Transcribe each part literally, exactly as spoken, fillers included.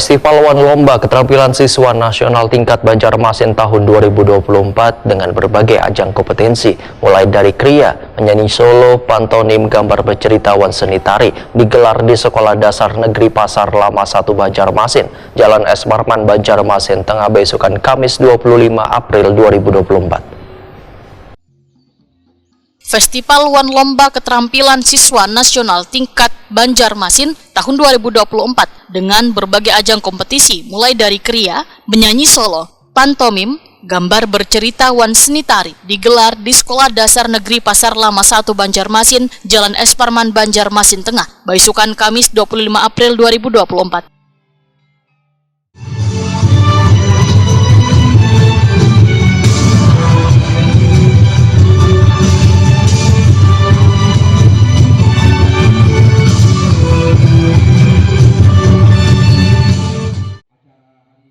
Festival Wan Lomba Keterampilan Siswa Nasional Tingkat Banjarmasin tahun dua ribu dua puluh empat dengan berbagai ajang kompetensi, mulai dari kria, menyanyi solo, pantonim, gambar bercerita, wan seni tari, digelar di Sekolah Dasar Negeri Pasar Lama satu Banjarmasin, Jalan S Parman, Banjarmasin Tengah, baisukan Kamis dua puluh lima April dua ribu dua puluh empat. Festival Wan Lomba Keterampilan Siswa Nasional Tingkat Banjarmasin tahun dua ribu dua puluh empat dengan berbagai ajang kompetisi, mulai dari kria, menyanyi solo, pantomim, gambar bercerita, wan seni tari, digelar di Sekolah Dasar Negeri Pasar Lama satu Banjarmasin, Jalan S Parman, Banjarmasin Tengah, baisukan Kamis dua puluh lima April dua ribu dua puluh empat.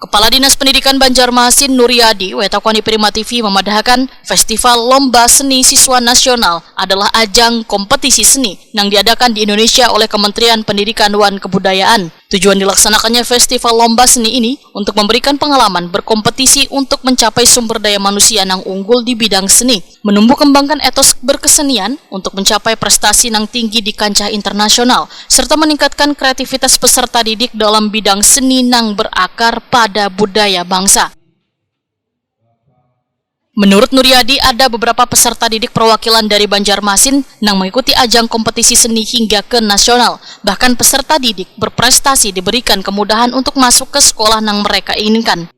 Kepala Dinas Pendidikan Banjarmasin Nuryadi, wetakwan di Prima T V, memadahakan Festival Lomba Seni Siswa Nasional adalah ajang kompetisi seni nang diadakan di Indonesia oleh Kementerian Pendidikan wan Kebudayaan. Tujuan dilaksanakannya festival lomba seni ini untuk memberikan pengalaman berkompetisi untuk mencapai sumber daya manusia nang unggul di bidang seni, menumbuh kembangkan etos berkesenian untuk mencapai prestasi nang tinggi di kancah internasional, serta meningkatkan kreativitas peserta didik dalam bidang seni nang berakar pada budaya bangsa. Menurut Nuryadi, ada beberapa peserta didik perwakilan dari Banjarmasin nang mengikuti ajang kompetisi seni hingga ke nasional. Bahkan peserta didik berprestasi diberikan kemudahan untuk masuk ke sekolah nang mereka inginkan.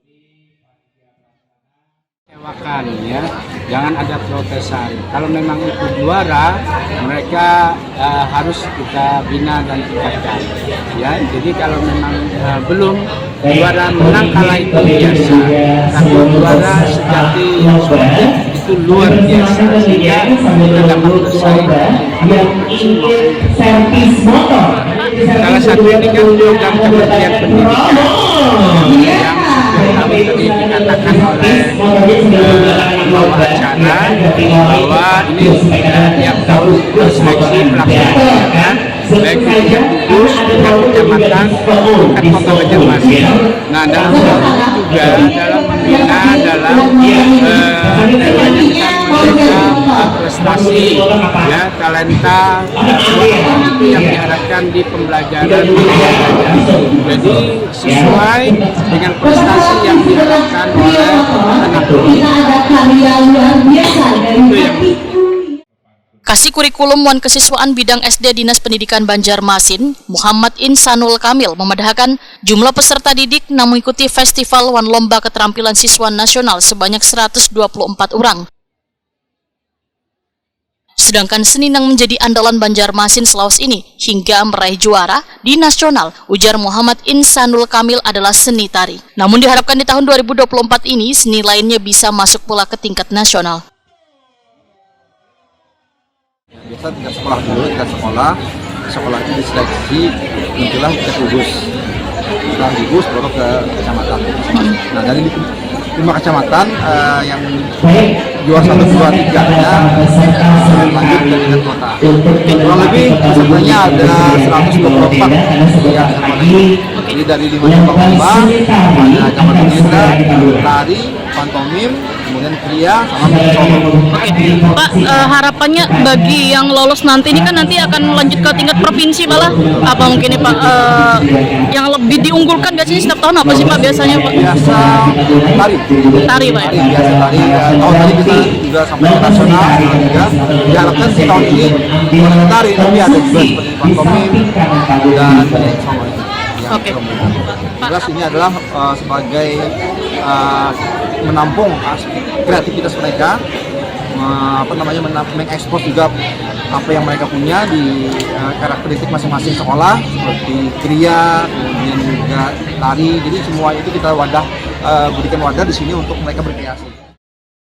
Kecewakan, ya, jangan ada protesan. Kalau memang itu juara, mereka eh, harus kita bina dan tingkatkan. Ya, jadi kalau memang eh, belum, juara menang kalah itu biasa, tapi juara sejati yang sungguh itu luar biasa, sehingga kita dapat bersaing. Salah satu ini kan program Kementerian Pendidikan yang sudah kami tadi dikatakan oleh eh, pembawa acara bahwa ini eh, tiap tahun seleksi pelaksanaan, baik di tingkat gugus, tingkat kecamatan, tingkat kota Banjarmasin. Nah, dalam hal ini juga dalam membina, dalam eh, temanya kita membina eh, prestasi, ya, talenta, itu yang diharapkan di pembelajaran. Jadi sesuai dengan prestasi yang diharapkan oleh anak. Itu yang Kasih Kurikulum wan Kesiswaan Bidang S D Dinas Pendidikan Banjarmasin, Muhammad Insanul Kamil, memadahakan jumlah peserta didik nang mengikuti festival wan lomba keterampilan siswa nasional sebanyak seratus dua puluh empat orang. Sedangkan seni nang menjadi andalan Banjarmasin selawas ini hingga meraih juara di nasional, ujar Muhammad Insanul Kamil, adalah seni tari. Namun diharapkan di tahun dua ribu dua puluh empat ini, seni lainnya bisa masuk pula ke tingkat nasional. Biasa tingkat sekolah dulu, tingkat sekolah, sekolah itu diseleksi, muncullah tingkat gugus, setelah gugus baru ke kecamatan. Nah, dari lima kecamatan eh, yang juara satu, dua, tiga nya eh, lanjut ke tingkat kota. Kurang lebih pesertanya ada seratus dua puluh empat yang sekolah ini. Jadi dari lima cabang lomba, ada gambar pengindah, tari, pantomim, kemudian kria, sama musik solo. Pak, eh, harapannya bagi yang lolos nanti ini kan nanti akan lanjut ke tingkat provinsi malah, apa mungkin nih Pak, eh, yang lebih diunggulkan gak sih setiap tahun, apa sih Pak biasanya Pak? Biasa tari. Tari Pak ya? Tari, biasa tari. Eh, tahun tadi kita juga sampai ke nasional juga. Diharapkan di tahun ini bukan tari, tapi ada juga seperti pantomim dan musik solo. Ya, Oke. mudah-mudahan. Jelas ini adalah eh, sebagai eh, menampung as- kreativitas mereka, me- apa namanya, mena- mengekspos juga apa yang mereka punya di eh, karakteristik masing-masing sekolah, seperti kria, kemudian juga tari. Jadi semua itu kita wadah eh, berikan wadah di sini untuk mereka berkreasi.